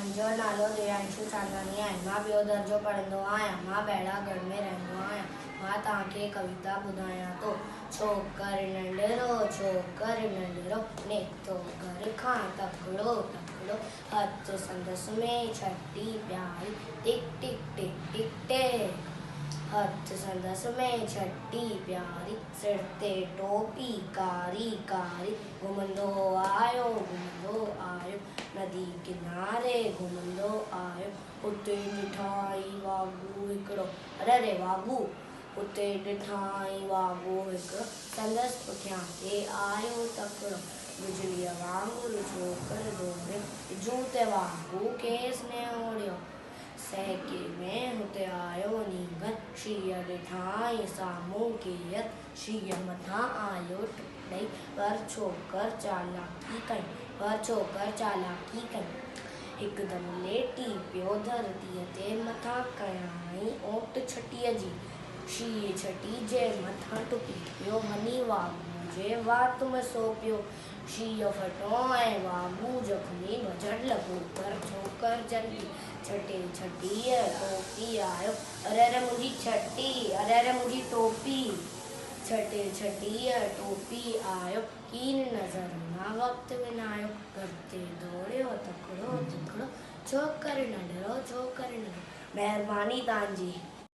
منهنجو نالو ديانشو چانداڻي آهي. مان ٻيو درجو پڙهندو آهيان. مان بهڙا ڳڙهه ۾ رهندو آهيان. مان توهان کي ڪويتا ٻڌايان ٿو. ڇوڪر ننڍڙو، ڇوڪر ننڍڙو، نڪتو گهر کان تڪڙو تڪڙو، هٿ سندس ۾ ڇٽي پياري، ٽڪ ٽڪ ٽڪ ٽڪ ٽڪ. هٿ سندس ۾ ڇٽي پياري، سر تي ٽوپي ڪاري ڪاري، گهمندو آيو گهمندو آيو، ندي ڪناري گهمندو آيو، اتي ڏٺائين واڳون هڪڙو، اري اري واڳون، اتي ڏٺائين واڳون هڪڙو، سندس پٺيان تي آيو تڪڙو، بجليء وانگر ڇوڪر ڊوڙيو، جون تي واڳون کيس نهوڙيو. سهڪي ۾ هتي آيو نينگر، شينهن ڏٺائين سامهون ڪير، شينهن مٿان آيو ٽپ ڏئي، پر ڇوڪر چالاڪي ڪئي، پر ڇوڪر چالاڪي ڪئي. هڪدم ليٽي پيو ڌرتيء تي، مٿان ڪيائين اوٽ ڇٽيء جي، شينهن ڇٽي جي مٿان ٽپي پيو، وڃي واڳونء جي وات ۾ سو پيو. شينهن ڦٽو ۽ واڳون زخمي ڀڄڻ لڳو، پر ڇوڪر جلدي ڇٽي ڇٽيء ٽوپي آيو، اري اري منهنجي ڇٽي، اري اري منهنجي ٽوپي! ڇٽي ڇٽيء ٽوپي آيو، ڪين نظر مان وقت وڃايو، گهر تي ڊوڙيو تڪڙو تڪڙو، ڇوڪر ننڍڙو، ڇوڪر ننڍڙو. مهرباني توهان جي.